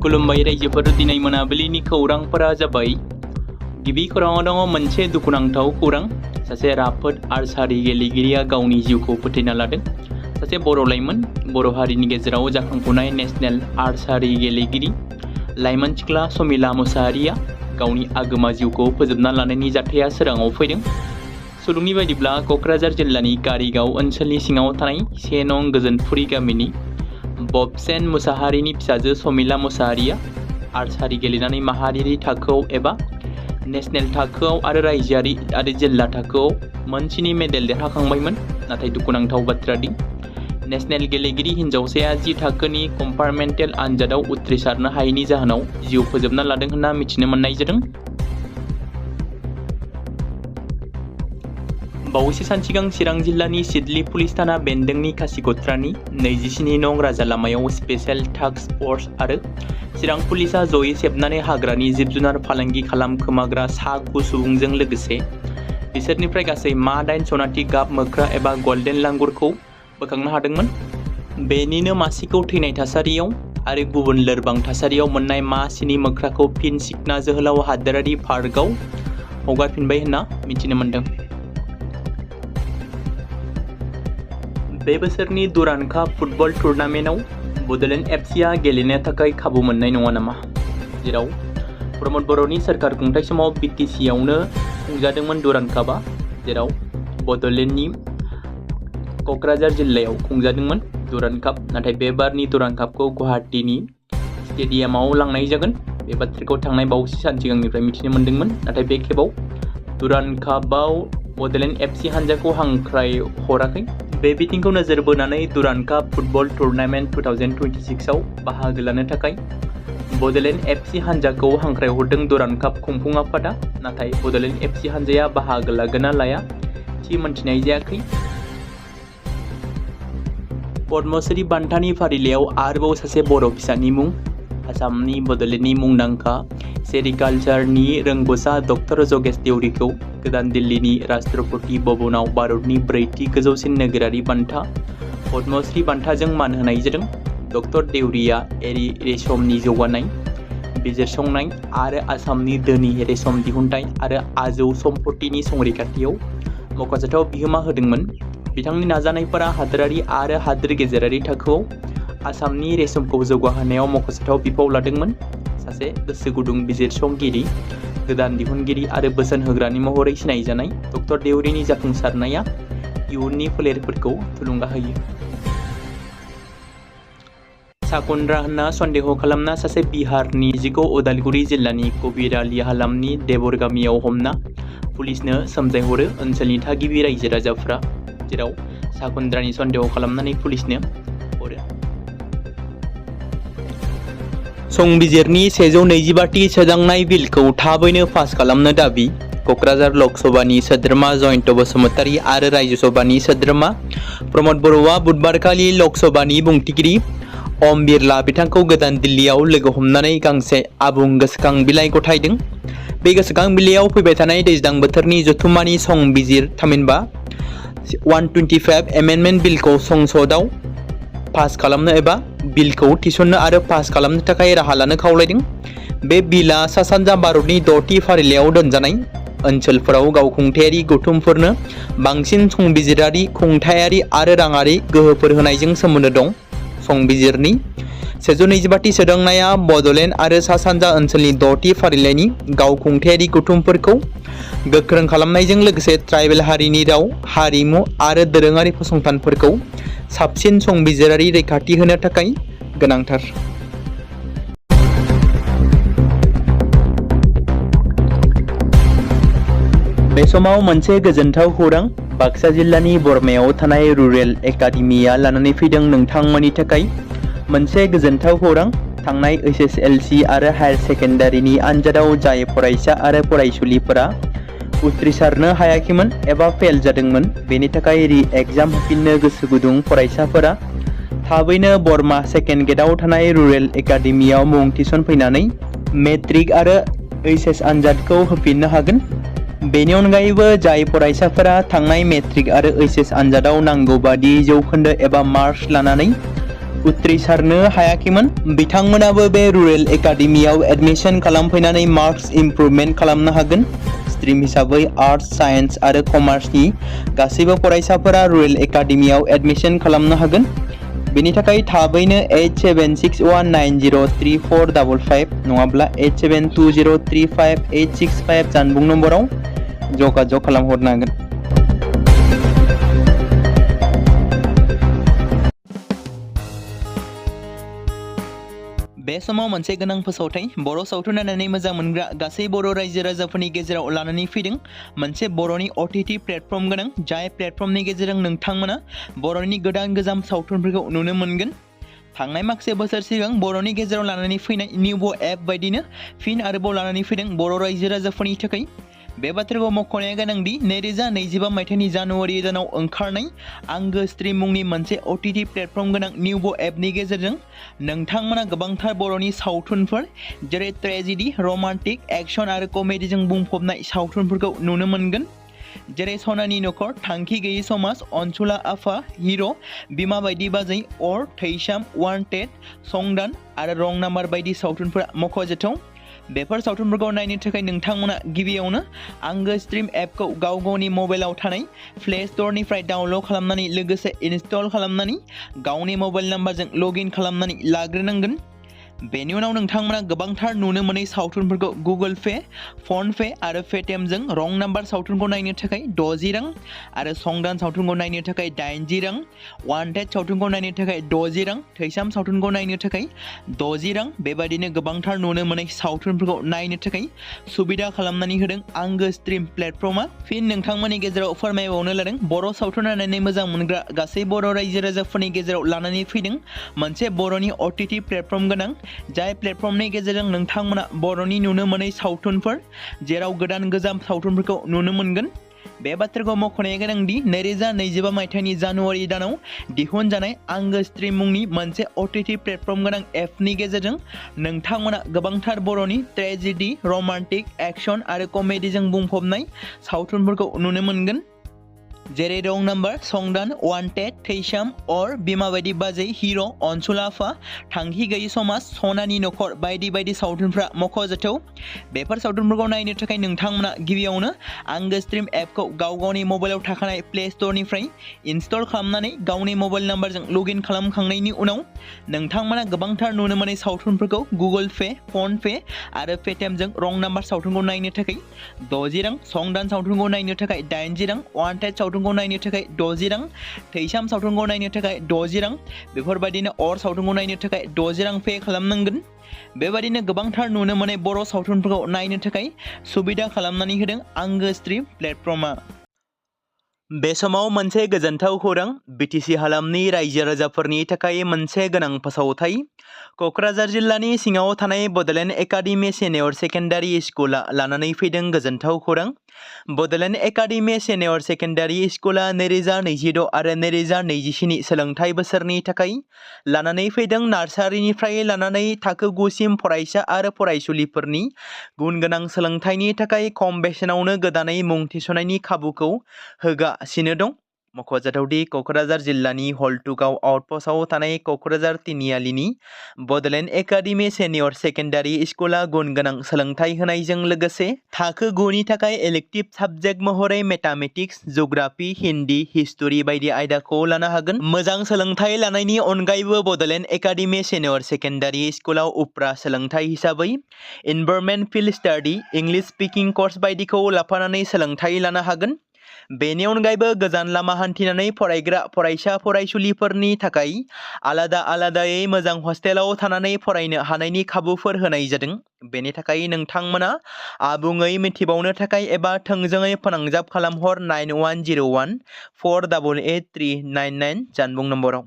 खुलुमबाय रायजोफोर दिनै मोनाबिलिनि खौरांफोरा जाबाय। गिबि खौराङाव दङ मोनसे दुखुनांथाव खौरां। सासे राफोद आर्चारि गेलेगिरिया गावनि जिउखौ फोथैना लादों। सासे बर' लाइमोन बर' हारिनि गेजेराव जाखांफुनाय नेशनेल आर्चारि गेलेगिरि लाइमोन सिख्ला समिला मुसाहारिया गावनि आगोमा जिउखौ फोजोबना लानायनि जाथाया सोराङाव फैदों। सुलुंनि बायदिब्ला क'क्राझार जिल्लानि कारिगाव ओनसोलनि सिङाव थानाय 1 नं गोजोनफुरि गामिनि बबसेन मुसाहारिनि फिसाजो समिला मुसाहारिया आर्चारि गेलेनानै माहारियारि थाखोआव एबा नेशनेल थाखोआव आरो रायजोआरि आरो जिल्ला थाखोआव मोनसेनि मेडेल देरहाखांबायमोन। नाथाय दुखुनांथाव बाथ्रा दि नेशनेल गेलेगिरि हिन्जावसाया 10 थाखोनि कम्पार्टमेन्टेल आनजादाव उथ्रिसारनो हायैनि जाहोनाव जिउ फोजोबना लादों होनना मिथिनो मोननाय जादों। बावैसो सान सिगां चिरां जिल्लानि सिडली पुलिस थाना बेन्दोंनि खासिक'त्रानि 27 नं राजा लामायाव स्पेशेल टास्क फर्स आरो चिरां पुलिसा जयै सेबनानै हाग्रानि जिब जुनार फालांगि खालामखोमाग्रा सा 9 सुबुंजों लोगोसे बिसोरनिफ्राय गासै मा 8 सनाथि गाब मोख्रा एबा गल्डेन लांगुरखौ बोखांनो हादोंमोन। बेनिनो मासेखौ थैनाय थासारियाव आरो गुबुन लोरबां थासारियाव मोननाय मा 7 मोख्राखौ फिन सिखना जोहोलाव हादोरारि पार्कआव हगारफिनबाय होनना मिथिनो मोन्दों। बे बोसोरनि दुरान्ड काप फुटबल टुर्नामेन्टआव बड'लेण्ड एफसीआ गेलेनो थाखाय खाबु मोननाय नङा नामा? जेराव प्रमद बर'नि सोरखार खुंथाय समाव बिटिसिआवनो खुंजादोंमोन दुरान्ड कापआ, जेराव बड'लेण्डनि क'क्राझार जिल्लायाव खुंजादोंमोन दुरान्ड काप। नाथाय बे बारनि दुरान्ड कापखौ गुवाहाटीनि स्टेडियामाव लांनाय जागोन। बे बाथ्राखौ थांनाय बावैसो सान सिगांनिफ्राय मिथिनो मोन्दोंमोन। नाथाय बे खेबाव दुरान्ड कापआव बड'लेण्ड एफसी हान्जाखौ हांख्राय हराखै। बे बिथिंखौ नोजोर बोनानै दुरान्ड काप फुटबल टुर्नामेन्ट 2026 आव बाहागो लानो थाखाय बड'लेण्ड एफसी हान्जाखौ हांख्राय हरदों दुरान्ड काप खुंफुं आफादा। नाथाय बड'लेण्ड एफसी हान्जाया बाहागो लागोन ना लाया थि मोनथिनाय जायाखै। पद्मश्री बान्थानि फारिलाइयाव आरोबाव सासे बर' फिसानि मुं। आसामनि बड'लेण्डनि मुंदांखा सेरिकालचारनि रोंग'सा डक्टर जगेश देउरीखौ गोदान दिल्लीनि राष्ट्रपति भवनाव भारतनि 4थि गोजौसिन नोगोरारि बान्था पद्मश्री बान्थाजों मान होनाय जादों। डक्टर देउरीया एरि रेशमनि जौगानाय, बिजिरसंनाय आरो आसामनि धोनि रेशम दिहुनथाय आरो आजौ सम्पतिनि संरैखाथियाव मख'जाथाव बिहोमा होदोंमोन। बिथांनि नाजानायफोरा हादोरारि आरो हादोर गेजेरारि थाखोआव आसामनि रेशमखौ जौगाहोनायाव मख'जाथाव बिफाव लादोंमोन। सासे गोसो गुदुं बिजिरसंगिरि, गोदान दिहुनगिरि आरो बोसोन होग्रानि महरै सिनायजानाय डक्टर देउरीनि जाफुंसारनाया इयुननि फोलेरफोरखौ थुलुंगा होयो। साकुन्द्रा होनना सन्देह खालामना सासे बिहारनि जिखौ उदालगुरि जिल्लानि कबिर आली हालामनि देबर गामियाव हमना पुलिसनो सोमजायहरो ओनसोलनि थागिबि रायजो राजाफ्रा, जेराव साकुन्द्रानि सन्देह खालामनानै पुलिसनो हरो। संबिजिरनि 125थि सोदांनाय बिलखौ थाबैनो पास खालामनो दाबि। क'क्राझार लकसभानि सोद्रोमा जयन्त बसुमतारी आरो रायजोसभानि सोद्रोमा प्रमद बर'आ बुधबारखालि लकसभानि बुंथिगिरि ओम बिरला बिथांखौ गोदान दिल्लीयाव लोगो हमनानै गांसे आबुं गोसोखां बिलाइ गथायदों। बे गोसोखां बिलाइयाव फैबाय थानाय दैज्लां बोथोरनि जथुम्मानि संबिजिर थामहिनबा 125 एमेन्डमेन्ट बिलखौ संसदआव पास खालामनो एबा बिलखौ थिसन्नो आरो पास खालामनो थाखाय राहा लानो खावलायदों। बे बिलआ सा सानजा भारतनि 6थि फारिलाइयाव दोनजानाय ओनसोलफोराव गावखुंथायारि गौथुमफोरनो बांसिन संबिजिरारि, खुंथायारि आरो राङारि गोहोफोर होनायजों सोमोन्दो दं। संबिजिरनि 125थि सोदांनाया बड'लेण्ड आरो सा सानजा ओनसोलनि 6थि फारिलाइनि गावखुंथायारि गौथुमफोरखौ गोख्रों खालामनायजों लोगोसे ट्राइबेल हारिनि राव, हारिमु आरो दोरोङारि फसंथानफोरखौ साबसिन संबिजिरारि रैखाथि होनो थाखाय गोनांथार। बे समाव मोनसे गोजोनथाव खौरां बाक्सा जिल्लानि बरमायाव थानाय रुरेल एकाडेमिया लानानै फैदों नोंथांमोननि थाखाय मोनसे गोजोनथाव खौरां। थांनाय HSLC आरो हायार सेकेन्डारिनि आनजादाव जाय फरायसा आरो फरायसुलिफोरा उथ्रिसारनो हायाखैमोन एबा फेल जादोंमोन, बेनि थाखाय रि एग्जाम होफिननो गोसो गुदुं फरायसाफोरा थाबैनो बरमा सेकेन्ड गेटआव थानाय रुरेल एकाडेमियाव मुं थिसनफैनानै मेट्रिक आरो HS आनजादखौ होफिननो हागोन। बेनि अनगायैबो जाय फरायसाफोरा थांनाय मेट्रिक आरो HS आनजादाव नांगौ बादि जौखोन्दो एबा मार्क्स लानानै उथ्रिसारनो हायाखैमोन। बिथांमोनाबो बे रुरेल एकाडेमियाव एडमिशन खालामफैनानै मार्क्स इमप्रुभमेन्ट खालामनो हागोन। स्ट्रीम हिसाबै आर्ट्स, साइन्स आरो कमार्सनि गासैबो फरायसाफोरा रुरेल एकाडेमियाव एडमिशन खालामनो हागोन। बेनि थाखाय थाबैनो 8761903455 नङाब्ला 87203586 जानबुं नम्बराव जगाजग खालामहरनो हागोन। बे समाव मोनसे गोनां फोसावथाय बर' सावथुन नायनानै मोजां मोनग्रा गासै बर' रायजो राजाफोरनि गेजेराव लानानै फैदों मोनसे बर'नि OTT प्लेटफर्म गोनां, जाय प्लेटफर्मनि गेजेरजों नोंथांमोना बर'नि गोदान गोजाम सावथुनफोरखौ नुनो मोनगोन। थांनाय माखासे बोसोर सिगां बर'नि गेजेराव लानानै फैनाय निउबो एप बायदिनो फिन आरोबाव लानानै फैदों बर' रायजो राजाफोरनि थाखाय। बे बाथ्राखौ मख'नाया गोनांदि 2025 मायथाइनि जानुवारि दानाव ओंखारनाय आंगो स्ट्रीम मुंनि मोनसे OTT प्लेटफर्म गोनां निउबो एपनि गेजेरजों नोंथांमोना गोबांथार बर'नि सावथुनफोर जेरै ट्रेजेडी, रमान्टिक, एक्शन आरो कमेडीजों बुंफबनाय सावथुनफोरखौ नुनो मोनगोन। जेरै सनानि नखर, थांखि गैयै समाज, अनसुला आफा, हिर', बिमा बायदि बाजै, अर, थैसाम, वान्टेड, संदान आरो रं नाम्बार बायदि सावथुनफोरा मख'जाथाव। बेफोर सावथुनफोरखौ नायनो थाखाय नोंथांमोना गिबियावनो आंगो स्ट्रीम एपखौ गावनि मबाइलाव थानाय प्ले स्ट'रनिफ्राय डाउनल'ड खालामनानै लोगोसे इनस्टल खालामनानै गावनि मबाइल नाम्बारजों लगइन खालामनानै लाग्रोनांगोन। बेनि उनाव नोंथांमोना गोबांथार नुनो मोनै सावथुनफोरखौ गुगोल पे, फन पे आरो पेटिएमजों रं नाम्बार सावथुनखौ नायनो थाखाय 60 रां आरो संदान सावथुनखौ नायनो थाखाय 80 रां, वान्टेड सावथुनखौ नायनो थाखाय 60 रां, थैसाम सावथुनखौ नायनो थाखाय 60 रां बेबायदिनो गोबांथार नुनो मोनै सावथुनफोरखौ नायनो थाखाय सुबिदा खालामनानै होदों आंगो स्ट्रीम प्लेटफर्मा। फिन नोंथांमोननि गेजेराव फोरमायबावनो लादों बर' सावथुन नायनानै मोजां मोनग्रा गासै बर' रायजो राजाफोरनि गेजेराव लानानै फैदों मोनसे बर'नि OTT प्लेटफर्म गोनां, जाय प्लेटफर्मनि गेजेरजों नोंथांमोना बर'नि नुनो मोनै सावथुनफोर जेराव गोदान गोजाम सावथुनफोरखौ नुनो मोनगोन। बे बाथ्राखौ मख'नाया गोनांदि 2025 मायथाइनि जानुवारि दानाव दिहुनजानाय आंगो स्ट्रीम मुंनि मोनसे OTT प्लेटफर्म गोनां एपनि गेजेरजों नोंथांमोना गोबांथार बर'नि ट्रेजेडी, रमान्टिक, एक्शन आरो कमेडीजों बुंफबनाय सावथुनफोरखौ नुनो मोनगोन। जेरै रं नाम्बार, संदान, वान्टेड, थैसाम, अर, बिमा बायदि बाजै, हिर', अनसुला आफा, थांखि गैयै समाज, सनानि नखर बायदि बायदि सावथुनफ्रा मख'जाथाव। बेफोर सावथुनफोरखौ नायनो थाखाय नोंथांमोना गिबियावनो आंगो स्ट्रीम एपखौ गावनि मबाइलाव थाखानाय प्ले स्ट'रनिफ्राय इनस्टल खालामनानै गावनि मबाइल नाम्बारजों लगइन खालामखांनायनि उनाव नोंथांमोना गोबांथार नुनो मोनै सावथुनफोरखौ गुगोल पे, फन पे आरो पेटिएमजों रं नाम्बार सावथुनखौ नायनो थाखाय 60 रां, संदान सावथुनखौ नायनो थाखाय 80 रां, वान्टेड सावथुनखौ नायनो थाखाय 60 रां, थैसाम सावथुनखौ नायनो थाखाय 60 रां बेफोरबायदिनो अर सावथुनखौ नायनो थाखाय 60 रां पे खालामनांगोन। बेबायदिनो गोबांथार नुनो मोनै बर' सावथुनफोरखौ नायनो थाखाय सुबिदा खालामनानै होदों आंगो स्ट्रीम प्लेटफर्मा। बे समाव मोनसे गोजोनथाव खौरां BTC हालामनि रायजो राजाफोरनि थाखाय मोनसे गोनां फोसावथाय। क'क्राझार जिल्लानि सिङाव थानाय बड'लेण्ड एकाडेमि सिनियर सेकेन्डारि स्कुला लानानै फैदों गोजोनथाव खौरां। बड'लेण्ड एकाडेमि सिनियर सेकेन्डारि स्कुला 2026 आरो 2027 सोलोंथाइ बोसोरनि थाखाय लानानै फैदों नार्सारिनिफ्राय लानानै थाखो 9 सिम फरायसा आरो फरायसुलिफोरनि गुन गोनां सोलोंथाइनि थाखाय खम बेसेनावनो गोदानै मुं थिसननायनि खाबुखौ होगासिनो दं। मख'जाथावदि क'क्राझार जिल्लानि हल्टुगाव आउटपस्टआव थानाय क'क्राझार तिनिआलिनि बड'लेण्ड एकाडेमि सिनियर सेकेन्डारि स्कुला गुन गोनां सोलोंथाइ होनायजों लोगोसे थाखो 9 नि थाखाय इलेक्टिभ साबजेक्ट महरै मेथामेटिक्स, जिअ'ग्राफि, हिन्दी, हिस्टरि बायदि आयदाखौ लानो हागोन। मोजां सोलोंथाइ लानायनि अनगायैबो बड'लेण्ड एकाडेमि सिनियर सेकेन्डारि स्कुलाव उफ्रा सोलोंथाइ हिसाबै environment field study, English speaking course बायदिखौ लाफानानै सोलोंथाइ लानो हागोन। बेनि अनगायैबो गोजान लामा हान्थिनानै फरायग्रा फरायसा फरायसुलिफोरनि थाखाय आलादायै मोजां हस्टेलाव थानानै फरायनो हानायनि खाबुफोर होनाय जादों। बेनि थाखाय नोंथांमोना आबुङै मिथिबावनो थाखाय एबा थोंजोङै फोनांजाब खालामहर 9101 488399 जानबुं नम्बराव।